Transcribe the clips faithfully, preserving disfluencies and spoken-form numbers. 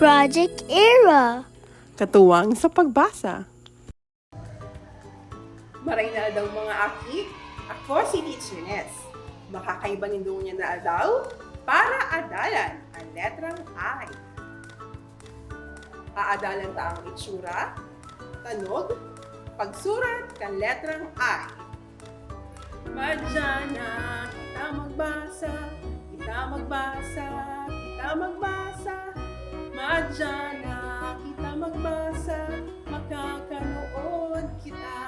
Project Era. Katuwang sa pagbasa. Maray na aldaw, mga aki. Ako si Teacher Ness. Makakaiba nindo ngunyan na aldaw para adalan an letrang I. Aadalan ta ang itsura, tanog, pagsurat kan letrang I. Madya na kita magbasa, kita magbasa, kita magbasa. Madya na kita magbasa, makakanood kita.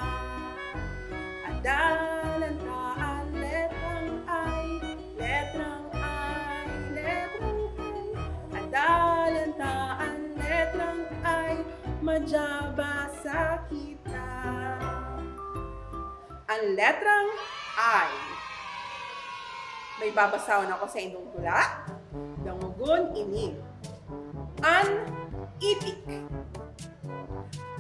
Adalan ta an letrang I, letrang I, letrang I. Adalan ta an letrang I, madya basa kita. An letrang I. May babasahon ako sa indong tula. Dangogon ini. An itik.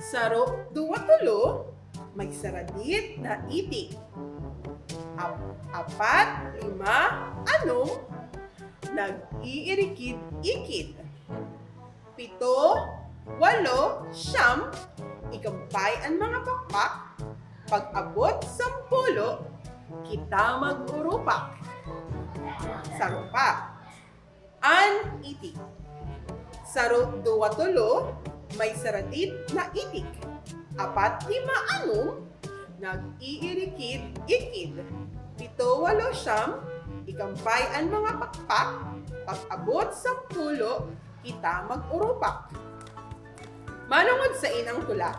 Saro, duwa, tolo, may saradit na itik. Ap-, apat, lima, anom, nag-iirikid-ikid. Pito, walo, siyam, ikampay an mga pakpak, pag-abot sampulo, kita mag-urupak. Saro pa. An itik. Saro, duwa, tolo, may saradit na itik. Apat, lima, anom, nag-iirikid-ikid. Pito, walo, siyam, ikampay an mga pakpak, pag-abot sampulo, kita mag-urupak. Malungod sa inang tula.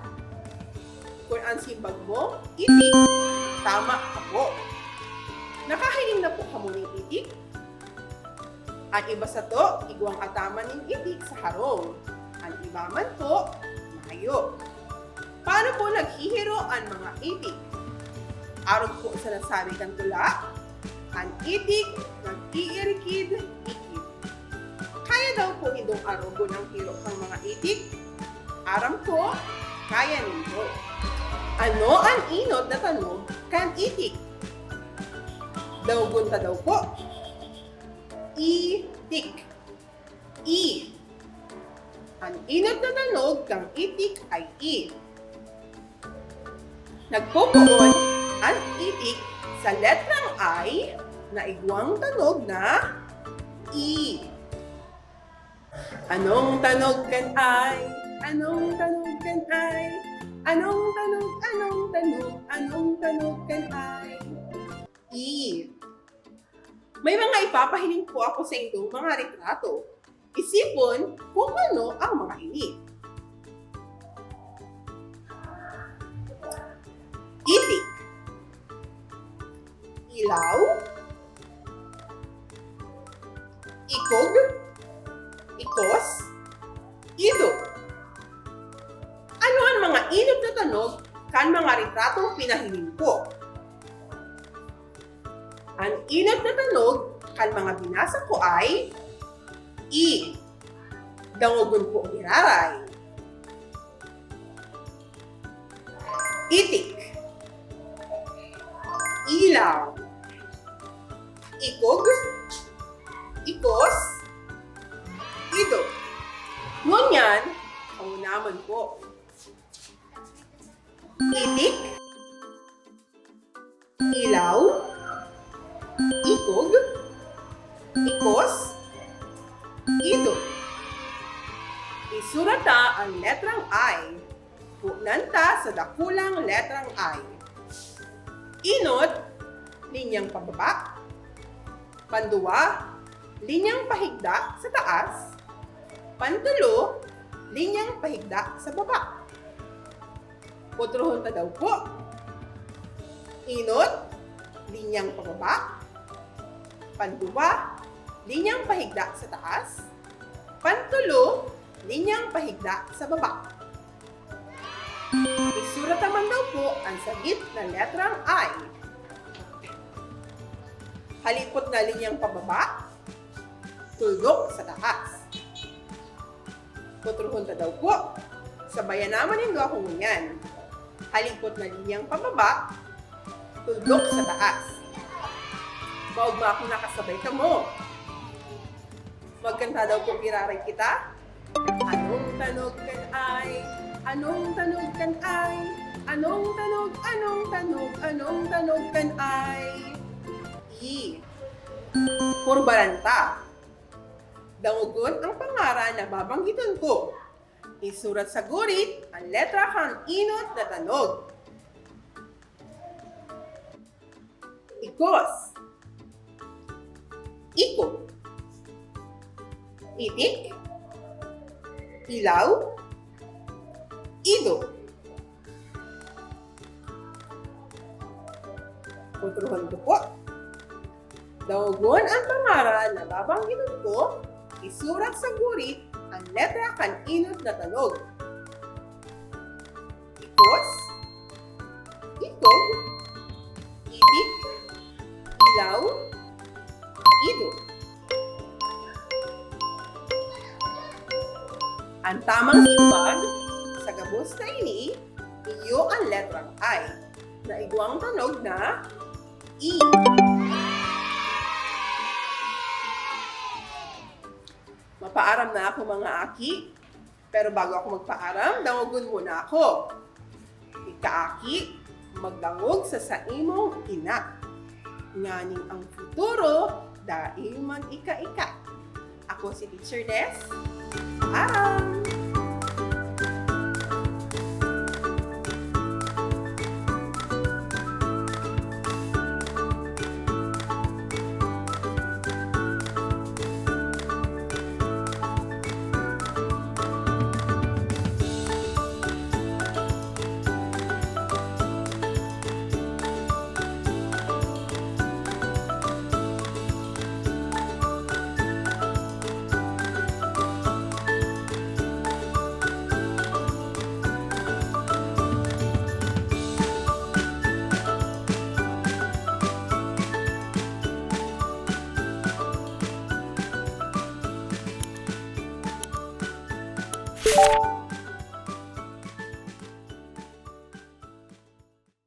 Kun an simbag mo, itik, tama ka po. Nakahiling na po kamo nin itik? An iba sato, igwang ataman nin itik sa harong. An iba man po, mayo. Paano po naghihiro an mga itik? Arog po sa nasabi kan tula, an itik nag-iirikid-ikid. Kaya daw po nindong arogon ang hiro kan mga itik? Aram ko, kaya nindo. Ano an inot na tanog kan itik? Dangogon ta daw po. Itik. I. An inot na tanog kan itik ay i. Nagpopoon an itik sa letrang I na igwang tanog na i. Anong tanog kan I? Anong tanog kan I? Anong tanog, anong tanog, anong tanog kan I? I. May mga ipapahiling po ako sa indong mga retrato. Isipon kung ano ang mga ini. Itik. Ilaw. Ikog. Ikos. Idok. Ano an mga inot na tanog kan mga retratong pinahiling ko? An inot na tanog kan mga binasa ko ay i. Dangogon po giraray. Itik. Ilaw. Ikog. Ikos. Idok. Ngunyan, kamo naman po. Itik. Ilaw, ikog, ikos, idok. Isurat ta an letrang I. Punan ta sa dakulang letrang I. Inot, linyang pababa. Panduwa, linyang pahigda sa taas. Pantulo, linyang pahigda sa baba. Potrohon ta daw po. Inot, linyang pababa. Panduwa, linyang pahigda sa taas. Pantulo, linyang pahigda sa baba. Isurat ta man daw po an sagit na letrang I. Halipot na linyang pababa, tuldok sa taas. Potrohon ta daw po. Sabayan naman nindo ako ngunyan. Halipot na linyang pababa, tuldok sa taas. Maogma kung nakasabay kamo. Magkanta daw po giraray kita. Anong tanog kan ay? Anong tanog kan ay? Anong tanog, anong tanog, anong tanog kan ay? E. Purbaranta. Dangogon ang pangaran na babanggiton ko. Isurat sa gurit an letra kan enot na tanog. Ikos. Iko. Itik. Ilaw. Ido. Kontrohon ko po. Dangogon an pangaran na babanggiton ko, isurat sa gurit an letra kan enot na tanog. Ikos, ikog, itik, ilaw, ido. An tamang simbag sa gabos na ini, iyo an letrang I, na igwang tanog na E. Mapaaram na ako, mga aki. Pero bago ako magpaaram, dangogon muna ako. Ikaaki, magdangog sa saimong ina, nganing ang futuro dai mag-ika-ika. Ako si Teacher Des. Paaram!